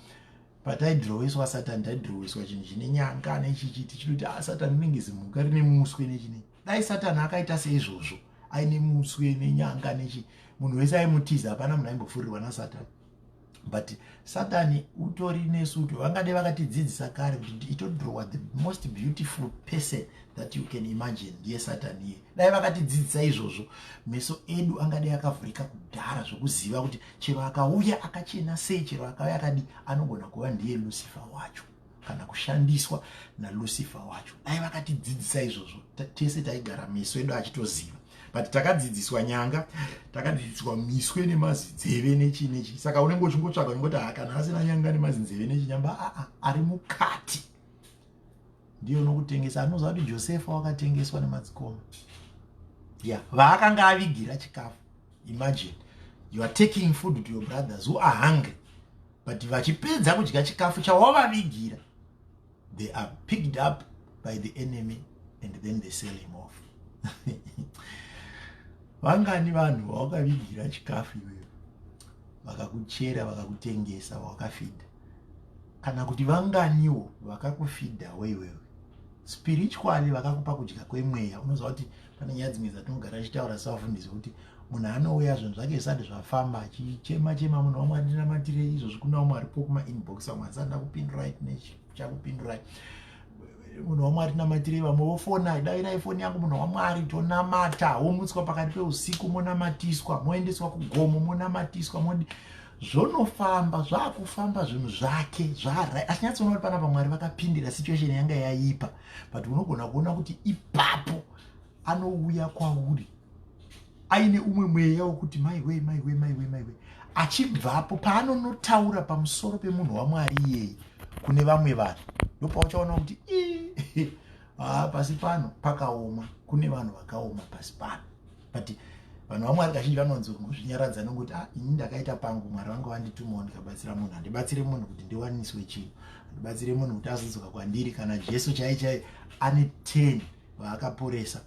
pataidhirowiswa Satani, taidhirowiswa chinhu chine nyanga nechichi, tichitoti, "A, Satani rinenge zimhuka rine muswe nechinei." Dai Satani akaita seizvozvo, aine muswe nenyanga nechi, munhu wese aimutiza, hapana munhu aimbopfurirwa naSatani. But Satani utori nesuto. Vangade vakatidzidzisa kare kuti itodhirowa the most beautiful person that you can imagine, ndiye Satani iye. Dai vakatidzidzisa izvozvo, meso edu angadai akavhurika kudhara zvokuziva kuti chero akauya akachena sei, chero akauya akadi, anogona kuva ndiye Lucifer wacho kana kushandiswa naLucifer wacho. Dai vakatidzidzisa izvozvo, tese taigara meso edu achitoziva. But takadzidziswa nyanga, takadzidziswa miswe nemazinzeve nechi nechi. Saka unenge uchingotsvaga, ungoti, "Ha, kana asina nyanga nemazinzeve nechinyamba." Aa, ari mukati ndiyo nokutengesa. Anoziva kuti Josefa wakatengeswa nemadzikoma. Yeah, vaakanga avigira chikafu. Imagine you are taking food to your brothers who are hungry, but vachipedza kudya chikafu chawavavigira, they are picked up by the enemy and then they sell him off. Vangani vanhu vawakavigira chikafu iwewe vakakuchera, vakakutengesa, wakafidha? Kana kuti vanganiwo vakakufidhawo iwewe spiritually, vakakupa kudya kwemweya? Unoziva kuti pane nyaya dzimwe dzatinogara tichitaura sevafundisi, kuti munhu anouya zvinhu zvake zvisati zvafamba, achichema chema, "Munhu wamwe, andinamatire izvozvi." Kuna umwe aripo kumainbox, vamwe asati ndakupindurai, tichakupindurai. "Munhu waMwari, tinamatirei." Vamwe vofona, "Davirai foni yangu, munhu waMwari, tonamata." Womutswa pakati peusiku, monamatiswa, moendeswa kugomo, monamatiswa, modi zvonofamba, zvaakufamba zvinhu zvake zvarai. Achinyatsoona kuti panapa Mwari vakapindira, situation yanga yaipa. But unogona kuona kuti ipapo anouya kwauri aine umwe mweya wokuti, "Maiwe, maiwe, maiwe, maiwe." Achibvapo, paanonotaura pamusoro pemunhu waMwari iyeye kune vamwe vanhu, ndopauchaona kuti, "Haa, pasi pano pakaoma, kune vanhu vakaoma pasi pano." But vanhu vaMwari kazhinji vanonzozvinyaradza nokuti, "Ah, ini ndakaita pangu. Mwari vangu vanditumawo, ndikabatsira munhu. Handibatsire munhu kuti ndiwaniswe chinhu, handibatsire munhu kuti azodzoka kwandiri." Kana Jesu chai chai ane 10 vaakaporesa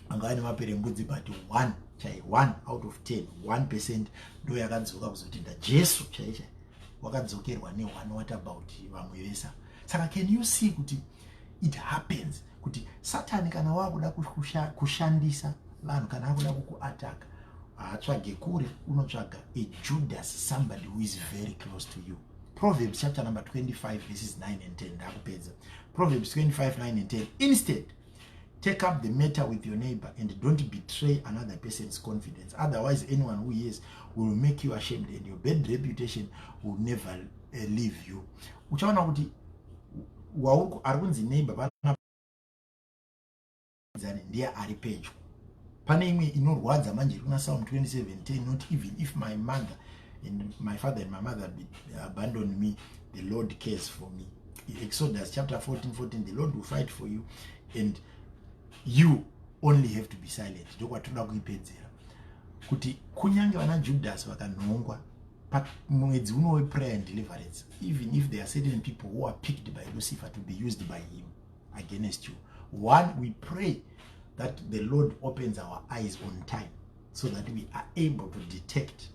anga ane maperembudzi, but one chai, 1 out of 10, 1% ndo yakadzoka kuzotenda. Jesu chai chai wakadzokerwa ne1. What about vamwe vesa? Saka can you see kuti it happens kuti Satani kana wakuda kushandisa vanhu, kana akuda kukuataka, haatsvage kure, unotsvaga a Judas, somebody who is very close to you. Proverbs chapter number 25 verses 9 and 10. Ndakupedza. Proverbs 25 9 and 10: "Instead, take up the matter with your neighbor and don't betray another person's confidence. Otherwise, anyone who hears will make you ashamed and your bad reputation will never leave you." Uchaona kuti ari kunzi neighbor ndiye ari pedyo. Pane imwe inorwadza manje iri kuna Psalm 27:10: "Not even if my mother and my father and my mother abandon me, the Lord cares for me." Exodus chapter 14 14: "The Lord will fight for you and you only have to be silent." Ndokwatoda kuipedzera, kuti kunyange vana Judas vakanhongwa pamwedzi uno weprayer and deliverance, even if there are certain people who are picked by Lucifer to be used by him against you, one, we pray that the Lord opens our eyes on time so that we are able to detect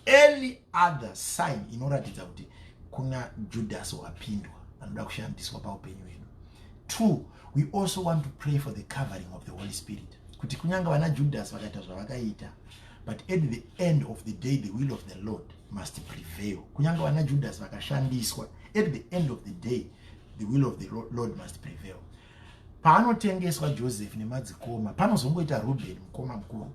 any other sign inoratidza kuti kuna Judas wapindwa anoda kushandiswa paupenyu hwedu. Two, we also want to pray for the covering of the Holy Spirit, kuti kunyange vana Judas vakaita zvavakaita, but at the end of the day the will of the Lord must prevail. Kunyange vana Judas vakashandiswa, at the end of the day the will of the Lord must prevail. Paanotengeswa Joseph nemadzikoma, panozongoita Ruben, mukoma mukuru,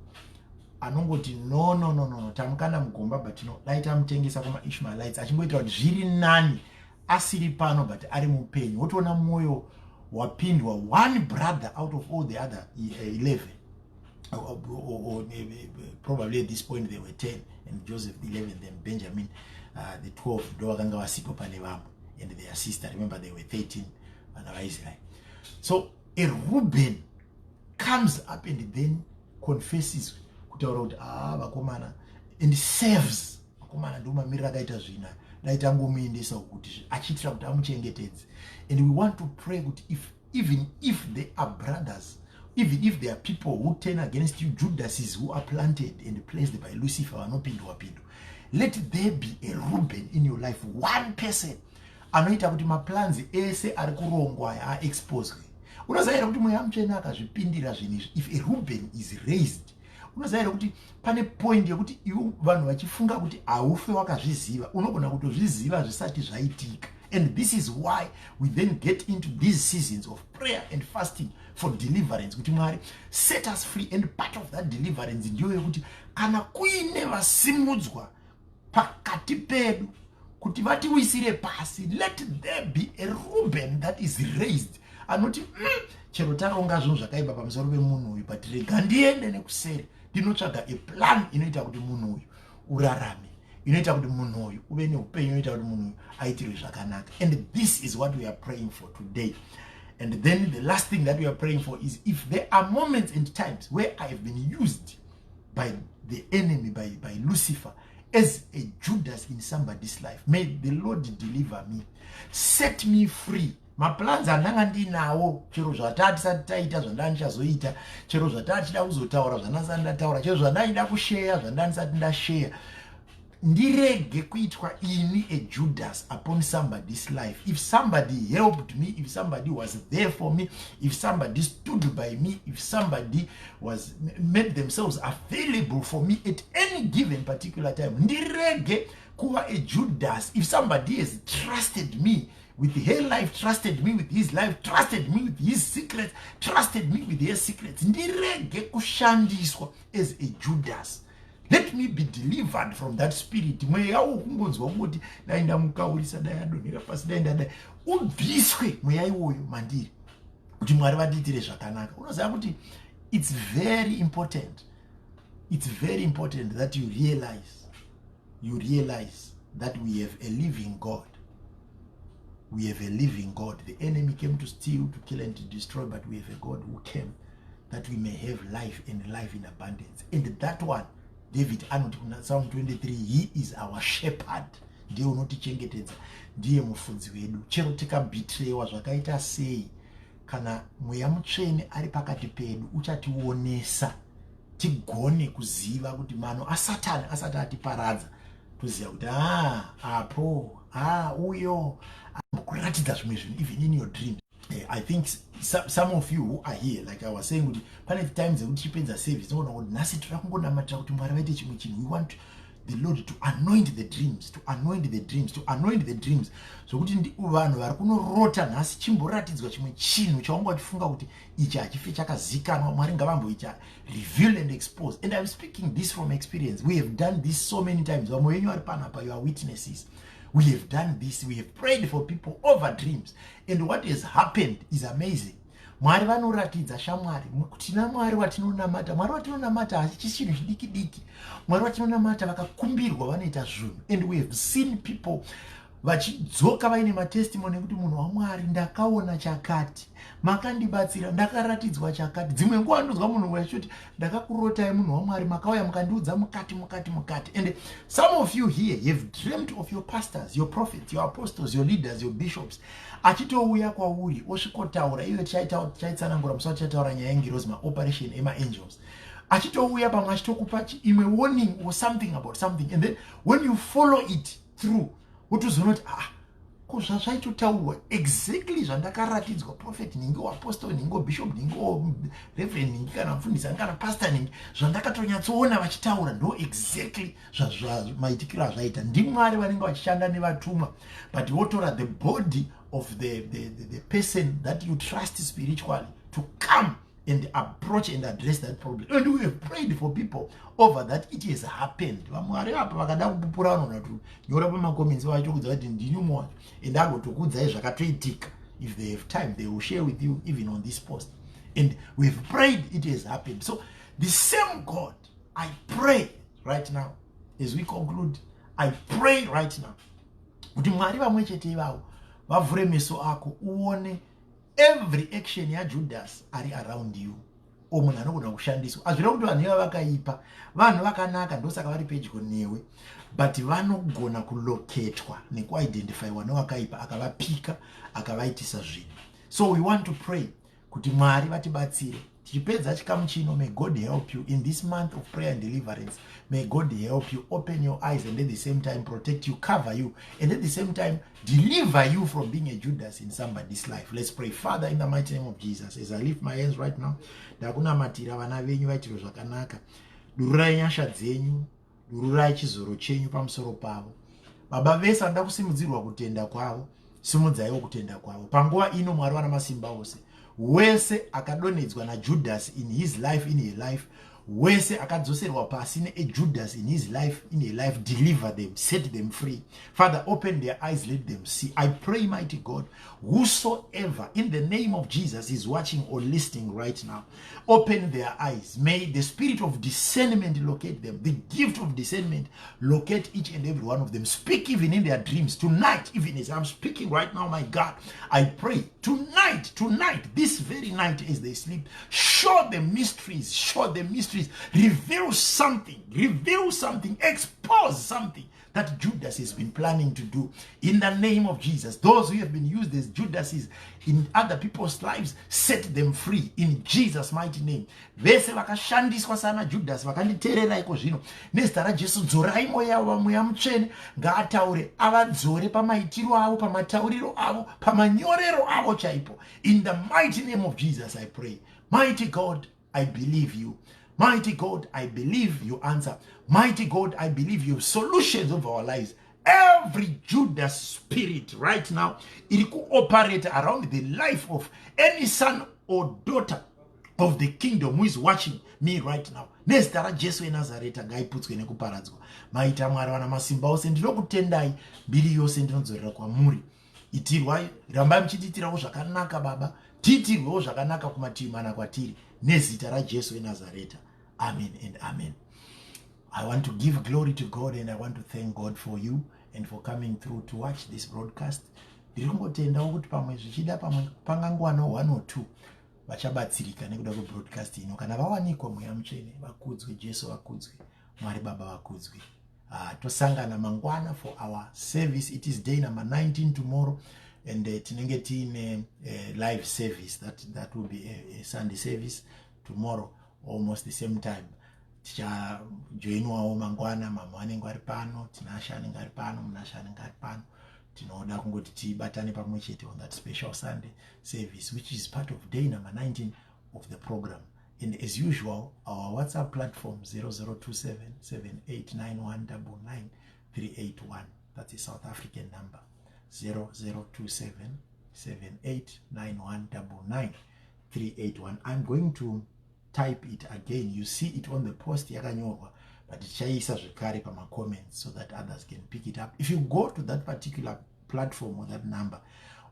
anongoti, "No, no, no, no, tamukanda mugomba, but no, dai tamutengesa kumaIshmaelites," achingoitira kuti zviri nani asiri pano but ari mupenyu. Wotoona mwoyo wapindwa, one brother out of all the other 11, or probably at this point they were 10 and Joseph the 11th and Benjamin the 12, ndo vakanga vasipo pane vamwe, and their sister. Remember, they were 13 vana vaIsrael. So a Reuben comes up and then confesses, kutaura kuti, "Ah, vakomana," and saves, "Vakomana, ndo mamiriro akaita zvina, dai tangomuendesa kuti," achiitira kuti amuchengetedze. And we want to pray kuti if even if they are brothers, even if there are people who turn against you, Judases who are planted and placed by Lucifer, vanopindwa pindwa, let there be a Reuben in your life, one person anoita kuti maplans ese ari kurongwa aya aexposwe. Unoziva here kuti Mweya Mutsvene akazvipindira zvinhu izvi, if a Reuben is raised, unoziva here kuti pane point yekuti iwe vanhu vachifunga kuti haufe wakazviziva, unogona kutozviziva zvisati zvaitika? And this is why we then get into these seasons of prayer and fasting for deliverance, kuti Mwari set us free. And part of that deliverance ndiyo yekuti kana kuine vasimudzwa pakati pedu kuti vatiwisire pasi, let there be a Reuben that is raised anoti, chero taronga zvinhu zvakaipa pamusoro pemunhu uyu, but rega ndiende nekuseri, ndinotsvaga a plan inoita kuti munhu uyu urarame, inoita kuti munhu uyu uve neupenyu, inoita kuti munhu uyu aitirwe zvakanaka." And this is what we are praying for today. And then the last thing that we are praying for is, if there are moments and times where I have been used by the enemy, by Lucifer, as a Judas in somebody's life, may the Lord deliver me, set me free. Maplans andanga ndinawo, chero zvataa tisati taita, zvandanga ndichazoita, chero zvataa tichida kuzotaura, zvandasati ndataura, chero zvandaida kusheya, zvandandisati ndasheya, ndirege kuitwa ini a Judas upon somebody's life. If somebody helped me, if somebody was there for me, if somebody stood by me, if somebody was made themselves available for me at any given particular time, ndirege kuva a Judas. If somebody has trusted me with her life, trusted me with his life, trusted me with his secrets, trusted me with her secrets, ndirege kushandiswa as a Judas. Let me be delivered from that spirit. Mweya wokungonzwa kungoti dai ndamukaurisa, dai adonhera pasi, dai ndadai, ubviswe mweya iwoyo mandiri, kuti Mwari vandiitire zvakanaka. Unoziva kuti it's very important, it's very important that you realize that we have a living God. We have a living God. The enemy came to steal, to kill and to destroy, but we have a God who came that we may have life, and life in abundance. And that one, David anoti kuna Psalm 23, he is our shepherd. Ndiye unotichengetedza, ndiye mufudzi wedu. Chero tikabhitirewa zvakaita sei, kana Mweya Mutsvene ari pakati pedu, uchationesa tigone kuziva kuti mano aSatani asati atiparadza, toziva kuti a ah, apo a ah, uyo kuratidza zvimwe zvinhu, even in your dreams. I think some of you who are here, like I was saying, kuti pane times dzekuti tichipedza service, tinoona kuti nhasi toda kungonamatira kuti Mwari vaite chimwe chinhu. We want the Lord to anoint the dreams, to anoint the dreams, to anoint the dreams, zvokuti vanhu vari kunorota nhasi, chimboratidzwa chimwe chinhu chaunga uchifunga kuti ichi hachifi chakazikanwa. Mwari ngavamboita reveal and expose. And I'm speaking this from experience. We have done this so many times. Vamwe venyu vari panapa, you are witnesses. We have done this. We have prayed for people over dreams, and what has happened is amazing. Mwari vanoratidza. Shamwari, tina Mwari watinonamata. Mwari watinonamata hachisi chinhu chidiki diki. Mwari watinonamata, vakakumbirwa, vanoita zvinhu. And we have seen people vachidzoka vaine matestimony ekuti, "Munhu waMwari, ndakaona chakati, makandibatsira, ndakaratidzwa chakati." Dzimwe nguva ndonzwa munhu wachiti, "Ndakakurotai, munhu waMwari, makauya mukandiudza mukati, mukati, mukati." And some of you here have dreamt of your pastors, your prophets, your apostles, your leaders, your bishops, achitouya kwauri osvikotaura. Iyo tichaitsanangura musi watichataura nyaya yengirozi, maoperation emaangels. Achitouya pamwe achitokupa imwe warning or something about something, and then when you follow it through, wotozoona kuti, ah, ko zvazvaitotaurwa exactly zvandakaratidzwa prophet nhingi, apostle nhingi, bishop nhingi, reverend nhingi, kana mufundisi, kana pastor nhingi, zvandakatonyatsoona vachitaura, ndo exactly maitikiro azvaita. NdiMwari vanenge vachishanda nevatumwa, but votora the body of the person that you trust spiritually to come and approach and address that problem. And we have prayed for people over that. It has happened. Vamwari apa vakada kupupura, vanogona kunyora pamacomments vachokudza kuti ndini umwe wacho, and agotokuudzai zvakatoitika. If they have time, they will share with you even on this post. And we have prayed, it has happened. So the same God, I pray right now, as we conclude, I pray right now kuti Mwari vamwe chete ivavo vavhure meso ako, uone every action yaJudas ari around you, o munhu anogona kushandiswa. Hazvina kuti vanhu iva vakaipa, vanhu vakanaka, ndosaka vari pedyo newe, but vanogona kuloketwa nekuidentifyiwa newakaipa, akavapika, akavaitisa zvinhu. So we want to pray kuti Mwari vatibatsire tichipedza chikamu chino. May God help you in this month of prayer and deliverance. May God help you open your eyes and at the same time protect you, cover you, and at the same time deliver you from being a Judas in somebody's life. Let's pray. Father, in the mighty name of Jesus, as I lift my hands right now, ndakunamatira vana venyu vaitirwe zvakanaka. Dururai nyasha dzenyu, dururai chizoro chenyu pamusoro pavo. Baba, vese vanoda kusimudzirwa kutenda kwavo, simudzaiwo kutenda kwavo panguva ino. Mwari vana masimba ose, wese akadonhedzwa naJudas in his life, in her life, Wese akadzoserwa pasi neaJudas in his life, in a life, deliver them, set them free. Father, open their eyes, let them see. I pray, mighty God, whosoever in the name of Jesus is watching or listening right now, open their eyes. May the spirit of discernment locate them, the gift of discernment locate each and every one of them. Speak even in their dreams tonight, even as I'm speaking right now, my God. I pray tonight, tonight, this very night as they sleep, show them mysteries, show them mysteries, reveal something, reveal something, expose something that Judas has been planning to do. In the name of Jesus, those who have been used as Judases in other people's lives, set them free in Jesus' mighty name. Vese vakashandiswa sana Judas vakanditeerera iko zvino, nezita raJesu, dzorai mweya waMweya Mutsvene, ngaataure, avadzore pamaitiro avo, pamatauriro avo, pamanyorero avo chaipo. In the mighty name of Jesus I pray. Mighty God, I believe you. Mighty God, I believe you answer. Mighty God, I believe you have solutions of our lives. Every Judas spirit right now iri kuoperate around the life of any son or daughter of the kingdom who is watching me right now, nezita raJesu eNazareta, ngaiputswe nekuparadzwa. Maita Mwari vana masimba ose, ndinokutendai. Mbiri yose ndinodzorera kwamuri. Itirwai, rambai muchitiitirawo zvakanaka, Baba. Tiitirwewo zvakanaka kumativi mana kwatiri, nezita raJesu eNazareta. Amen and amen. I want to give glory to God and I want to thank God for you and for coming through to watch this broadcast. Ndiri kungotendawo kuti pamwe zvichida pamwe pangangowanawo one or two vachabatsirika nekuda kwebroadcast ino. Kana vawanikwa, Mweya Mutsvene vakudzwe, Jesu vakudzwe, Mwari Baba vakudzwe. Tosangana mangwana for our service. It is day number 19 tomorrow and tinenge tiine live service. That will be a Sunday service tomorrow, almost the same time. Tichajoinwawo mangwana. Mama vanenge vari pano, Tinasha anenge ari pano, Munasha anenge ari pano. Tinoda kungoti tibatane pamwe chete on that special Sunday service, which is part of day number 19 of the program. And as usual, our WhatsApp platform, 0027 7891 381. That's a South African number, 0027 7891 381. I'm going to type it again. You see it on the post yakanyorwa, but tichaisa zvekare pamacomments so that others can pick it up. If you go to that particular platform or that number,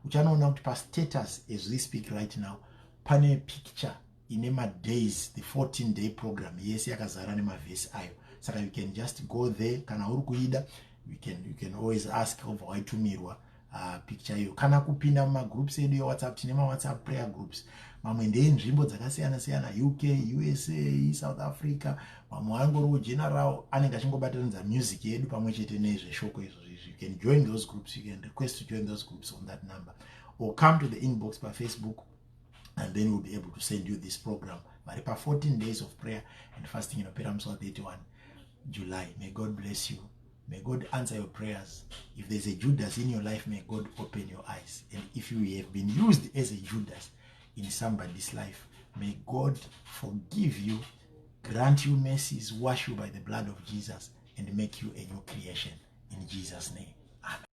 uchanoona kuti pastatus as we speak right now pane picture ine madays, the 14 day program yese yakazara nemavhesi ayo. Saka you can just go there. Kana uri kuida, you can always ask, obva waitumirwa picture iyo, kana kupinda mumagroups edu eWhatsApp. Tine maWhatsApp prayer groups, mamwe ndeenzvimbo dzakasiyana siyana, UK, USA, South Africa. Mamwe angoriwo general, anenge achingobatanidza music yedu pamwe chete nezveshoko izvozvo izvi. You can join those groups. You can request to join those groups on that number or come to the inbox paFacebook and then we'll be able to send you this program. Vari pa14 days of prayer and fasting inopera musi wa31 July. May God bless you. May God answer your prayers. If there's a Judas in your life, may God open your eyes. And if you have been used as a Judas in somebody's life, may God forgive you, grant you mercies, wash you by the blood of Jesus and make you a new creation. In Jesus' name, amen.